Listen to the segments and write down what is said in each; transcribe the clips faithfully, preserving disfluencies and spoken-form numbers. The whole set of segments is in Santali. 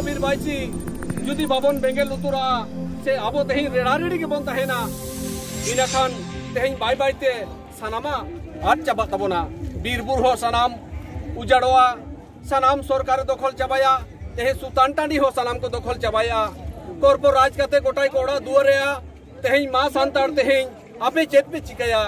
ᱵᱤᱨ ᱵᱟᱭᱥᱤ ᱡᱩᱫᱤ ᱵᱟᱵᱚᱱ ᱵᱮᱸᱜᱮᱫ ᱞᱩᱛᱩᱨᱟᱜᱼᱟ, ᱥᱮ ᱟᱵᱚ ᱛᱮᱦᱮᱧ ᱨᱮᱲᱟ ᱨᱮᱲᱤ ᱜᱮᱵᱚᱱ ᱛᱟᱦᱮᱱᱟ, ᱤᱱᱟᱹᱠᱷᱟᱱ ᱛᱮᱦᱮᱧ ᱵᱟᱭ ᱵᱟᱭᱛᱮ ᱥᱟᱱᱟᱢᱟᱜ ᱟᱫ ᱪᱟᱵᱟᱜ ᱛᱟᱵᱚᱱᱟ᱾ ᱵᱤᱨ ᱵᱩᱨᱩ ᱦᱚᱸ ᱥᱟᱱᱟᱢ ᱩᱡᱟᱲᱚᱜᱼᱟ, ᱥᱟᱱᱟᱢ ᱥᱚᱨᱠᱟᱨᱮ ᱫᱚᱠᱷᱚᱞ ᱪᱟᱵᱟᱭᱟ᱾ ᱛᱮᱦᱮᱧ ᱥᱩᱛᱟᱱ ᱴᱟᱺᱰᱤ ᱦᱚᱸ ᱥᱟᱱᱟᱢ ᱠᱚ ᱫᱚᱠᱷᱚᱞ ᱪᱟᱵᱟᱭᱟ᱾ ᱠᱚᱨᱯᱚ ᱨᱟᱡᱽ ᱠᱟᱛᱮ ᱜᱚᱴᱟᱭ ᱠᱚ ᱚᱲᱟᱜ ᱫᱩᱣᱟᱹᱨᱮᱜᱼᱟ᱾ ᱛᱮᱦᱮᱧ ᱢᱟ ᱥᱟᱱᱛᱟᱲ, ᱛᱮᱦᱮᱧ ᱟᱯᱮ ᱪᱮᱫ ᱯᱮ ᱪᱤᱠᱟᱹᱭᱟ?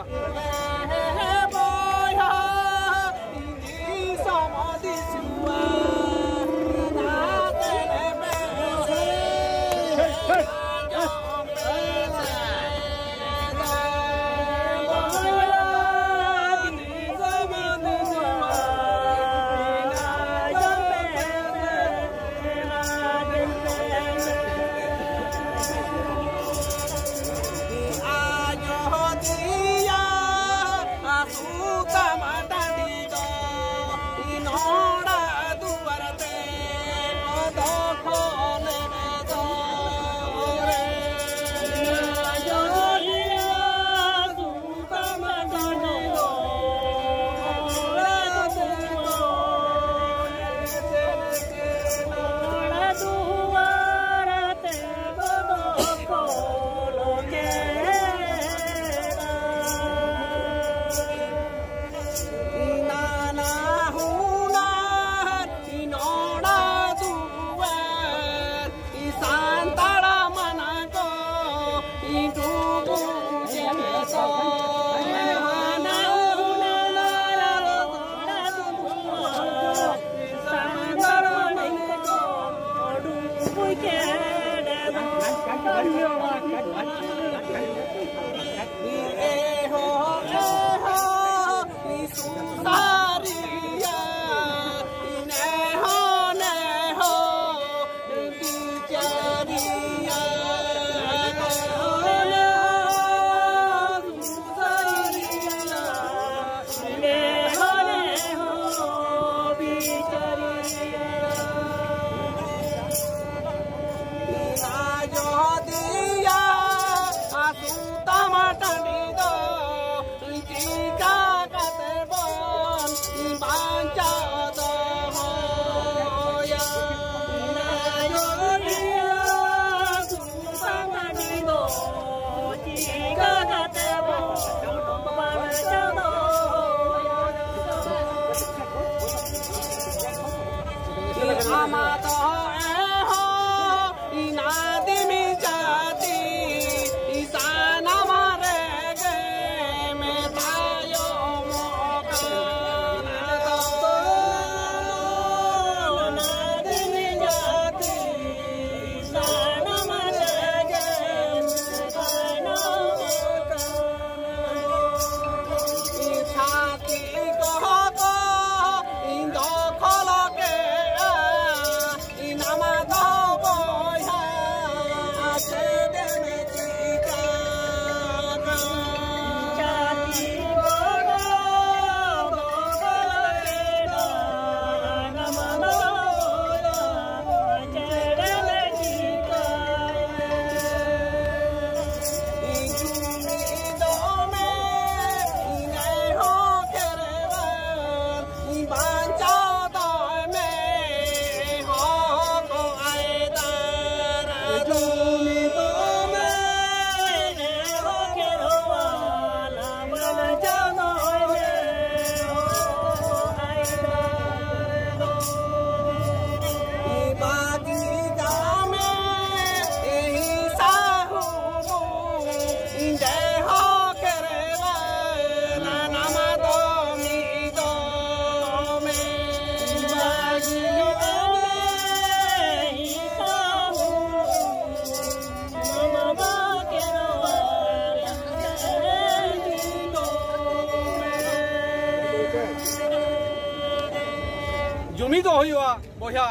ᱦᱩᱭᱩᱜᱼᱟ ᱵᱚᱭᱦᱟ᱾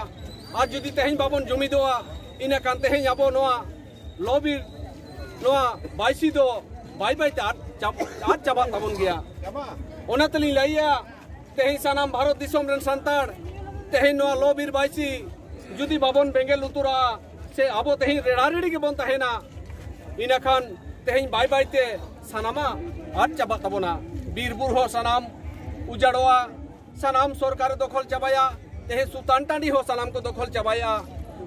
ᱟᱨ ᱡᱩᱫᱤ ᱛᱮᱦᱮᱧ ᱵᱟᱵᱚᱱ ᱡᱩᱢᱤᱫᱚᱜᱼᱟ, ᱤᱱᱟᱹ ᱠᱷᱟᱱ ᱛᱮᱦᱮᱧ ᱟᱵᱚ ᱱᱚᱣᱟ ᱞᱚ ᱵᱤᱨ, ᱱᱚᱣᱟ ᱵᱟᱹᱭᱥᱤ ᱫᱚ ᱵᱟᱭ ᱵᱟᱭ ᱛᱮ ᱟᱫ ᱪᱟᱵ-, ᱟᱫ ᱪᱟᱵᱟᱜ ᱛᱟᱵᱚᱱ ᱜᱮᱭᱟ᱾ ᱚᱱᱟ ᱛᱮᱞᱤᱧ ᱞᱟᱹᱭᱟ, ᱛᱮᱦᱮᱧ ᱥᱟᱱᱟᱢ ᱵᱷᱟᱨᱚᱛ ᱫᱤᱥᱚᱢ ᱨᱮᱱ ᱥᱟᱱᱛᱟᱲ ᱛᱮᱦᱮᱧ ᱱᱚᱣᱟ ᱞᱚ ᱵᱤᱨ ᱵᱟᱹᱭᱥᱤ ᱡᱩᱫᱤ ᱵᱟᱵᱚᱱ ᱵᱮᱸᱜᱮᱫ ᱞᱩᱛᱩᱨᱟᱜᱼᱟ, ᱥᱮ ᱟᱵᱚ ᱛᱮᱦᱮᱧ ᱨᱮᱲᱟ ᱨᱮᱲᱤ ᱜᱮᱵᱚᱱ ᱛᱟᱦᱮᱱᱟ, ᱤᱱᱟᱹᱠᱷᱟᱱ ᱛᱮᱦᱮᱧ ᱵᱟᱭ ᱵᱟᱭ ᱛᱮ ᱥᱟᱱᱟᱢᱟᱜ ᱟᱫ ᱪᱟᱵᱟᱜ ᱛᱟᱵᱚᱱᱟ᱾ ᱵᱤᱨ ᱵᱩᱨᱩ ᱦᱚᱸ ᱥᱟᱱᱟᱢ ᱩᱡᱟᱲᱚᱜᱼᱟ, ᱥᱟᱱᱟᱢ ᱥᱚᱨᱠᱟᱨᱮ ᱫᱚᱠᱷᱚᱞ ᱪᱟᱵᱟᱭᱟ᱾ ᱛᱮᱦᱮᱧ ᱥᱩᱛᱟᱱ ᱴᱟᱺᱰᱤ ᱦᱚᱸ ᱥᱟᱱᱟᱢ ᱠᱚ ᱫᱚᱠᱷᱚᱞ ᱪᱟᱵᱟᱭᱟ᱾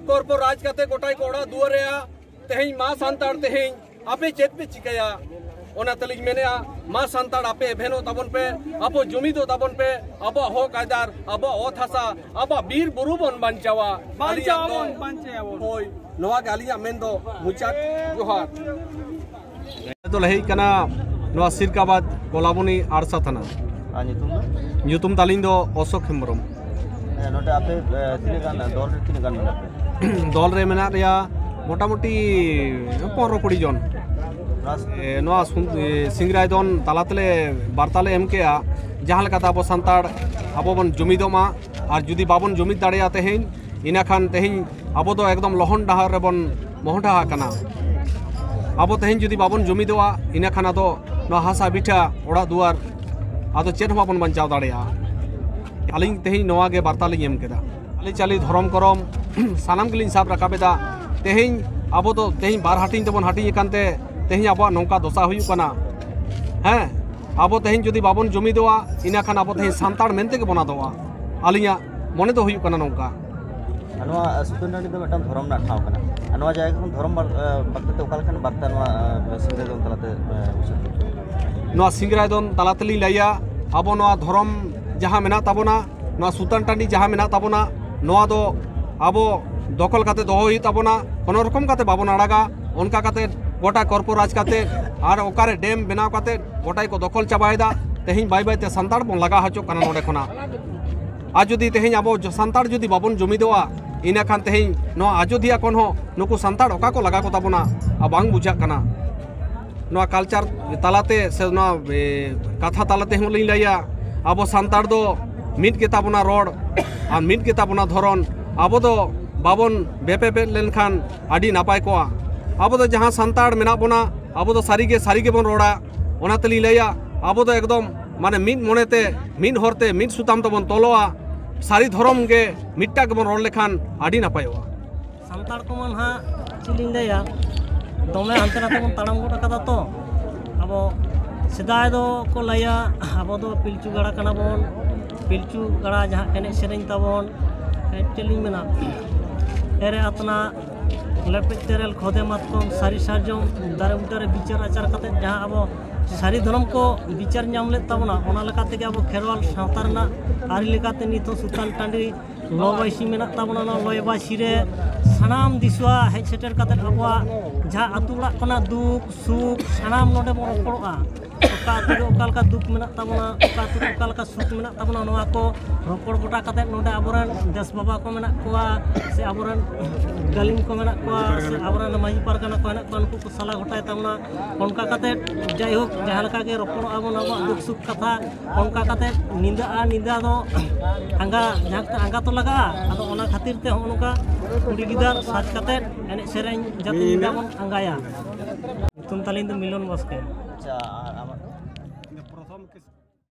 ᱠᱚᱨᱯᱚ ᱨᱟᱡᱽ ᱠᱟᱛᱮ ᱜᱚᱴᱟᱭ ᱠᱚ ᱚᱲᱟᱜ ᱫᱩᱣᱟᱹᱨᱮᱜᱼᱟ᱾ ᱛᱮᱦᱮᱧ ᱢᱟ ᱥᱟᱱᱛᱟᱲ, ᱛᱮᱦᱮᱧ ᱟᱯᱮ ᱪᱮᱫ ᱯᱮ ᱪᱤᱠᱟᱹᱭᱟ? ᱚᱱᱟ ᱛᱮᱞᱤᱧ ᱢᱮᱱᱮᱜᱼᱟ, ᱢᱟ ᱥᱟᱱᱛᱟᱲ, ᱟᱯᱮ ᱮᱵᱷᱮᱱᱚᱜ ᱛᱟᱵᱚᱱ ᱯᱮ, ᱟᱵᱚ ᱡᱩᱢᱤᱫᱚᱜ ᱛᱟᱵᱚᱱ ᱯᱮ, ᱟᱵᱚᱣᱟᱜ ᱦᱚᱠ ᱟᱭᱫᱟᱨ, ᱟᱵᱚᱣᱟᱜ ᱚᱛ ᱦᱟᱥᱟ, ᱟᱵᱚᱣᱟᱜ ᱵᱤᱨ ᱵᱩᱨᱩ ᱵᱚᱱ ᱵᱟᱧᱪᱟᱣᱟ᱾ ᱵᱟᱧᱪᱟᱣ ᱟᱹᱞᱤᱧᱟᱜ ᱫᱚ ᱟᱵᱚᱱ, ᱵᱟᱧᱪᱟᱣ ᱟᱵᱚᱱ᱾ ᱦᱳᱭ, ᱱᱚᱣᱟ ᱜᱮ ᱟᱹᱞᱤᱧᱟᱜ ᱢᱮᱱ ᱫᱚ ᱢᱩᱪᱟᱹᱫ᱾ ᱡᱚᱦᱟᱨ᱾ ᱫᱚᱞᱮ ᱦᱮᱡ ᱠᱟᱱᱟ ᱱᱚᱣᱟ ᱥᱤᱨᱠᱟᱵᱟᱫᱽ ᱠᱚᱞᱟᱵᱚᱱᱤ ᱟᱲᱥᱟ ᱛᱷᱟᱱᱟ᱾ ᱟᱨ ᱧᱩᱛᱩᱢ ᱫᱚ? ᱧᱩᱛᱩᱢ ᱛᱟᱹᱞᱤᱧ ᱫᱚ ᱚᱥᱳᱠ ᱦᱮᱢᱵᱨᱚᱢ᱾ ᱦᱮᱸ, ᱱᱚᱰᱮ ᱟᱯᱮ, ᱮ, ᱛᱤᱱᱟᱹᱜ ᱜᱟᱱ, ᱫᱚᱞ ᱨᱮ ᱛᱤᱱᱟᱹᱜ ᱜᱟᱱ ᱢᱮᱱᱟᱜ ᱯᱮ? ᱫᱚᱞ ᱨᱮ ᱢᱮᱱᱟᱜ ᱞᱮᱭᱟ ᱢᱚᱴᱟᱢᱩᱴᱤ ᱯᱚᱱᱨᱚ ᱠᱩᱲᱤ ᱡᱚᱱ᱾ ᱱᱚᱣᱟ ᱮ, ᱱᱚᱣᱟ ᱥᱩᱱ-, ᱮ, ᱥᱤᱝᱨᱟᱭ ᱫᱚᱱ ᱛᱟᱞᱟ ᱛᱮᱞᱮ ᱵᱟᱨᱛᱟ ᱞᱮ ᱮᱢ ᱠᱮᱜᱼᱟ, ᱡᱟᱦᱟᱸ ᱞᱮᱠᱟᱛᱮ ᱟᱵᱚ ᱥᱟᱱᱛᱟᱲ ᱟᱵᱚ ᱵᱚᱱ ᱡᱩᱢᱤᱫᱚᱜ ᱢᱟ, ᱟᱨ ᱡᱩᱫᱤ ᱵᱟᱵᱚᱱ ᱡᱩᱢᱤᱫ ᱫᱟᱲᱮᱭᱟᱜᱼᱟ ᱛᱮᱦᱮᱧ, ᱤᱱᱟᱹᱠᱷᱟᱱ ᱛᱮᱦᱮᱧ ᱟᱵᱚ ᱫᱚ ᱮᱠᱫᱚᱢ ᱞᱚᱦᱚᱱ ᱰᱟᱦᱟᱨ ᱨᱮᱵᱚᱱ ᱢᱚᱦᱰᱟ ᱟᱠᱟᱱᱟ᱾ ᱟᱵᱚ ᱛᱮᱦᱮᱧ ᱡᱩᱫᱤ ᱵᱟᱵᱚᱱ ᱡᱩᱢᱤᱫᱚᱜᱼᱟ, ᱤᱱᱟᱹᱠᱷᱟᱱ ᱟᱫᱚ ᱱᱚᱣᱟ ᱦᱟᱥᱟ ᱵᱤᱴᱷᱟᱹ ᱚᱲᱟᱜ ᱫᱩᱣᱟᱨ ᱟᱫᱚ ᱪᱮᱫ ᱦᱚᱸ ᱵᱟᱵᱚᱱ ᱵᱟᱧᱪᱟᱣ ᱫᱟᱲᱮᱭᱟᱜᱼᱟ᱾ ᱟᱹᱞᱤᱧ ᱛᱮᱦᱮᱧ ᱱᱚᱣᱟ ᱜᱮ ᱵᱟᱨᱛᱟ ᱞᱤᱧ ᱮᱢ ᱠᱮᱫᱟ᱾ ᱟᱹᱨᱤᱪᱟᱹᱞᱤ, ᱫᱷᱚᱨᱚᱢ ᱠᱚᱨᱚᱢ ᱥᱟᱱᱟᱢ ᱜᱮᱞᱤᱧ ᱥᱟᱵ ᱨᱟᱠᱟᱵ ᱮᱫᱟ᱾ ᱛᱮᱦᱮᱧ ᱟᱵᱚ ᱫᱚ ᱛᱮᱦᱮᱧ ᱵᱟᱨ ᱦᱟᱹᱴᱤᱧ ᱛᱮᱵᱚᱱ ᱦᱟᱹᱴᱤᱧ ᱟᱠᱟᱱ ᱛᱮ ᱛᱮᱦᱮᱧ ᱟᱵᱚᱣᱟᱜ ᱱᱚᱝᱠᱟ ᱫᱚᱥᱟ ᱦᱩᱭᱩᱜ ᱠᱟᱱᱟ᱾ ᱦᱮᱸ, ᱟᱵᱚ ᱛᱮᱦᱮᱧ ᱡᱩᱫᱤ ᱵᱟᱵᱚᱱ ᱡᱩᱢᱤᱫᱚᱜᱼᱟ, ᱤᱱᱟᱹᱠᱷᱟᱱ ᱟᱵᱚ ᱛᱮᱦᱮᱧ ᱥᱟᱱᱛᱟᱲ ᱢᱮᱱᱛᱮ ᱜᱮᱵᱚᱱ ᱟᱫᱚᱜᱼᱟ᱾ ᱟᱹᱞᱤᱧᱟᱜ ᱢᱚᱱᱮ ᱫᱚ ᱦᱩᱭᱩᱜ ᱠᱟᱱᱟ ᱱᱚᱝᱠᱟ᱾ ᱟᱨ ᱱᱚᱣᱟ ᱥᱩᱛᱟᱹᱱ ᱴᱟᱺᱰᱤ ᱫᱚ ᱢᱤᱫᱴᱟᱝ ᱫᱷᱚᱨᱚᱢ ᱨᱮᱱᱟᱜ ᱴᱷᱟᱶ ᱠᱟᱱᱟ᱾ ᱟᱨ ᱱᱚᱣᱟ ᱡᱟᱭᱜᱟ ᱠᱷᱚᱱ ᱫᱷᱚᱨᱚᱢ ᱵᱟᱨ-, ᱮ, ᱵᱟᱠᱷᱨᱟ ᱛᱮ ᱚᱠᱟ ᱞᱮᱠᱟᱱ ᱵᱟᱨᱛᱟ ᱱᱚᱣᱟ, ᱮ, ᱥᱤᱝᱨᱟᱭ ᱫᱚᱱ ᱛᱟᱞᱟᱛᱮ, ᱮ, ᱩᱪᱷᱟᱹᱱ ᱦᱩᱭᱩᱜ ᱠᱟᱱᱟ? ᱱᱚᱣᱟ ᱥᱤᱝᱨᱟᱭ ᱫᱚᱱ ᱛᱟᱞᱟ ᱛᱮᱞᱤᱧ ᱞᱟᱹᱭᱟ, ᱟᱵᱚ ᱱᱚᱣᱟ ᱫᱷᱚᱨᱚᱢ ᱡᱟᱦᱟᱸ ᱢᱮᱱᱟᱜ ᱛᱟᱵᱚᱱᱟ, ᱱᱚᱣᱟ ᱥᱩᱛᱟᱹᱱ ᱴᱟᱺᱰᱤ ᱡᱟᱦᱟᱸ ᱢᱮᱱᱟᱜ ᱛᱟᱵᱚᱱᱟ, ᱱᱚᱣᱟ ᱫᱚ ᱟᱵᱚ ᱫᱚᱠᱷᱚᱞ ᱠᱟᱛᱮ ᱫᱚᱦᱚ ᱦᱩᱭᱩᱜ ᱛᱟᱵᱚᱱᱟ, ᱠᱳᱱᱳ ᱨᱚᱠᱚᱢ ᱠᱟᱛᱮ ᱵᱟᱵᱚᱱ ᱟᱲᱟᱜᱟ᱾ ᱚᱱᱠᱟ ᱠᱟᱛᱮ ᱜᱚᱴᱟ ᱠᱚᱨᱯᱳᱨᱟᱡᱽ ᱠᱟᱛᱮ ᱟᱨ ᱚᱠᱟᱨᱮ ᱰᱮᱢ ᱵᱮᱱᱟᱣ ᱠᱟᱛᱮ ᱜᱚᱴᱟ ᱜᱮᱠᱚ ᱫᱚᱠᱷᱚᱞ ᱪᱟᱵᱟᱭᱮᱫᱟ᱾ ᱛᱮᱦᱮᱧ ᱵᱟᱭ ᱵᱟᱭ ᱛᱮ ᱥᱟᱱᱛᱟᱲ ᱵᱚᱱ ᱞᱟᱜᱟ ᱦᱚᱪᱚᱜ ᱠᱟᱱᱟ ᱱᱚᱰᱮ ᱠᱷᱚᱱᱟᱜ᱾ ᱟᱨ ᱡᱩᱫᱤ ᱛᱮᱦᱮᱧ ᱟᱵᱚ ᱡᱚ-, ᱥᱟᱱᱛᱟᱲ ᱡᱩᱫᱤ ᱵᱟᱵᱚᱱ ᱡᱩᱢᱤᱫᱚᱜᱼᱟ, ᱤᱱᱟᱹᱠᱷᱟᱱ ᱛᱮᱦᱮᱧ ᱱᱚᱣᱟ ᱟᱡᱚᱫᱤᱭᱟᱹ ᱠᱷᱚᱱ ᱦᱚᱸ ᱱᱩᱠᱩ ᱥᱟᱱᱛᱟᱲ ᱚᱠᱟ ᱠᱚ ᱞᱟᱜᱟ ᱠᱚ ᱛᱟᱵᱚᱱᱟ, ᱟᱨ ᱵᱟᱝ ᱵᱩᱡᱷᱟᱹᱜ ᱠᱟᱱᱟ᱾ ᱱᱚᱣᱟ ᱠᱟᱞᱪᱟᱨ ᱛᱟᱞᱟᱛᱮ ᱥᱮ ᱱᱚᱣᱟ, ᱮ, ᱠᱟᱛᱷᱟ ᱛᱟᱞᱟ ᱛᱮᱦᱚᱸ ᱞᱤᱧ ᱞᱟᱹᱭᱟ, ᱟᱵᱚ ᱥᱟᱱᱛᱟᱲ ᱫᱚ ᱢᱤᱫ ᱜᱮᱛᱟ ᱵᱚᱱᱟ ᱨᱚᱲ, ᱟᱨ ᱢᱤᱫ ᱜᱮᱛᱟ ᱵᱚᱱᱟ ᱫᱷᱚᱨᱚᱢ᱾ ᱟᱵᱚ ᱫᱚ ᱵᱟᱵᱚᱱ ᱵᱮᱯᱮᱯᱮᱫ ᱞᱮᱱᱠᱷᱟᱱ ᱟᱹᱰᱤ ᱱᱟᱯᱟᱭ ᱠᱚᱜᱼᱟ᱾ ᱟᱵᱚ ᱫᱚ ᱡᱟᱦᱟᱸ ᱥᱟᱱᱛᱟᱲ ᱢᱮᱱᱟᱜ ᱵᱚᱱᱟ, ᱟᱵᱚ ᱫᱚ ᱥᱟᱹᱨᱤ ᱜᱮ ᱥᱟᱹᱨᱤ ᱜᱮᱵᱚᱱ ᱨᱚᱲᱟ᱾ ᱚᱱᱟ ᱛᱮᱞᱤᱧ ᱞᱟᱹᱭᱟ, ᱟᱵᱚ ᱫᱚ ᱮᱠᱫᱚᱢ ᱢᱟᱱᱮ ᱢᱤᱫ ᱢᱚᱱᱮᱛᱮ, ᱢᱤᱫ ᱦᱚᱨᱛᱮ, ᱢᱤᱫ ᱥᱩᱛᱟᱢ ᱛᱮᱵᱚᱱ ᱛᱚᱞᱚᱜᱼᱟ᱾ ᱥᱟᱹᱨᱤ ᱫᱷᱚᱨᱚᱢ ᱜᱮ ᱢᱤᱫᱴᱟᱜ ᱜᱮᱵᱚᱱ ᱨᱚᱲ ᱞᱮᱠᱷᱟᱱ ᱟᱹᱰᱤ ᱱᱟᱯᱟᱭᱚᱜᱼᱟ᱾ ᱥᱟᱱᱛᱟᱲ ᱠᱚᱢᱟ ᱱᱟᱦᱟᱜ ᱪᱮᱫ ᱞᱤᱧ ᱞᱟᱹᱭᱟ, ᱫᱚᱢᱮ ᱦᱟᱱᱛᱮ ᱱᱟᱛᱮ ᱵᱚᱱ ᱛᱟᱲᱟᱢ ᱜᱚᱫ ᱟᱠᱟᱫᱟ ᱛᱚ᱾ ᱟᱵᱚ ᱥᱮᱫᱟᱭ ᱫᱚ ᱠᱚ ᱞᱟᱹᱭᱟ ᱟᱵᱚ ᱫᱚ ᱯᱤᱞᱪᱩ ᱜᱟᱲᱟ ᱠᱟᱱᱟ ᱵᱚᱱ, ᱯᱤᱞᱪᱩ ᱜᱟᱲᱟ ᱡᱟᱦᱟᱸ ᱮᱱᱮᱡ ᱥᱮᱨᱮᱧ ᱛᱟᱵᱚᱱ, ᱪᱮᱫ ᱞᱤᱧ ᱢᱮᱱᱟ, ᱮᱨᱮ ᱟᱛᱱᱟ, ᱞᱮᱯᱮᱡ ᱛᱮᱨᱮᱞ, ᱠᱷᱚᱫᱮ ᱢᱟᱛᱠᱚᱢ, ᱥᱟᱹᱨᱤ ᱥᱟᱨᱡᱚᱢ ᱫᱟᱨᱮ ᱵᱩᱴᱟᱹ ᱨᱮ ᱵᱤᱪᱟᱹᱨ ᱟᱪᱟᱨ ᱠᱟᱛᱮᱫ ᱡᱟᱦᱟᱸ ᱟᱵᱚ ᱥᱟᱹᱨᱤ ᱫᱷᱚᱨᱚᱢ ᱠᱚ ᱵᱤᱪᱟᱹᱨ ᱧᱟᱢ ᱞᱮᱫ ᱛᱟᱵᱚᱱᱟ, ᱚᱱᱟ ᱞᱮᱠᱟ ᱛᱮᱜᱮ ᱟᱵᱚ ᱠᱷᱮᱨᱣᱟᱞ ᱥᱟᱶᱛᱟ ᱨᱮᱱᱟᱜ ᱟᱹᱨᱤ ᱞᱮᱠᱟᱛᱮ ᱱᱤᱛ ᱦᱚᱸ ᱥᱩᱛᱟᱱ ᱴᱟᱺᱰᱤ ᱞᱚ ᱵᱟᱹᱭᱥᱤ ᱢᱮᱱᱟᱜ ᱛᱟᱵᱚᱱᱟ᱾ ᱚᱱᱟ ᱞᱚ ᱵᱟᱹᱭᱥᱤ ᱨᱮ ᱥᱟᱱᱟᱢ ᱫᱤᱥᱩᱣᱟ ᱦᱮᱡ ᱥᱮᱴᱮᱨ ᱠᱟᱛᱮᱫ ᱟᱵᱚᱣᱟᱜ ᱡᱟᱦᱟᱸ ᱟᱹᱛᱩ ᱚᱲᱟᱜ ᱠᱷᱚᱱᱟᱜ ᱫᱩᱠ ᱥᱩᱠ ᱥᱟᱱᱟᱢ ᱱᱚᱰᱮ ᱵᱚᱱ ᱨᱚᱯᱚᱲᱚᱜᱼᱟ᱾ ᱚᱠᱟ ᱟᱹᱛᱩ ᱨᱮ ᱚᱠᱟ ᱞᱮᱠᱟ ᱫᱩᱠ ᱢᱮᱱᱟᱜ ᱛᱟᱵᱚᱱᱟ, ᱚᱠᱟ ᱟᱹᱛᱩ ᱨᱮ ᱚᱠᱟ ᱞᱮᱠᱟ ᱥᱩᱠ ᱢᱮᱱᱟᱜ ᱛᱟᱵᱚᱱᱟ, ᱱᱚᱣᱟ ᱠᱚ ᱨᱚᱯᱚᱲ ᱜᱚᱴᱟ ᱠᱟᱛᱮᱫ ᱱᱚᱰᱮ ᱟᱵᱚᱨᱮᱱ ᱫᱮᱥ ᱵᱟᱵᱟ ᱠᱚ ᱢᱮᱱᱟᱜ ᱠᱚᱣᱟ, ᱥᱮ ᱟᱵᱚᱨᱮᱱ ᱜᱟᱹᱞᱤᱢ ᱠᱚ ᱢᱮᱱᱟᱜ ᱠᱚᱣᱟ, ᱥᱮ ᱟᱵᱚᱨᱮᱱ ᱢᱟᱹᱡᱷᱤ ᱯᱟᱨᱜᱟᱱᱟ ᱠᱚ ᱦᱮᱱᱟᱜ ᱠᱚᱣᱟ, ᱱᱩᱠᱩ ᱠᱚ ᱥᱟᱞᱟ ᱜᱚᱴᱟᱭ ᱛᱟᱵᱚᱱᱟ᱾ ᱚᱱᱠᱟ ᱠᱟᱛᱮᱫ ᱡᱟᱭᱦᱳᱠ ᱡᱟᱦᱟᱸ ᱞᱮᱠᱟ ᱜᱮ ᱨᱚᱯᱚᱲᱚᱜᱼᱟ ᱵᱚᱱ ᱟᱵᱚᱣᱟᱜ ᱫᱩᱠ ᱥᱩᱠ ᱠᱟᱛᱷᱟ, ᱚᱱᱠᱟ ᱠᱟᱛᱮᱫ ᱧᱤᱫᱟᱹ ᱟᱨ ᱧᱤᱫᱟᱹ ᱫᱚ ᱟᱸᱜᱟ, ᱡᱟᱦᱟᱸ ᱠᱟᱛᱮ ᱟᱸᱜᱟ ᱛᱚ ᱞᱟᱜᱟᱜᱼᱟ᱾ ᱟᱫᱚ ᱚᱱᱟ ᱠᱷᱟᱹᱛᱤᱨ ᱛᱮ ᱦᱚᱸᱜᱼᱚ ᱱᱚᱝᱠᱟ ᱠᱩᱲᱤ ᱜᱤᱫᱟᱹᱨ ᱥᱟᱡᱽ ᱠᱟᱛᱮᱫ ᱮᱱᱮᱡ ᱥᱮᱨᱮᱧ ᱡᱟᱹᱛᱤ ᱧᱤᱫᱟᱹ ᱵᱚᱱ ᱟᱸᱜᱟᱭᱟ᱾ ᱧᱩᱛᱩᱢ ᱛᱟᱹᱞᱤᱧ ᱫᱚ ᱢᱤᱞᱚᱱ ᱵᱟᱥᱠᱮ᱾ ᱟᱪᱪᱷᱟ, ᱟᱨ ᱟᱢᱟᱜ?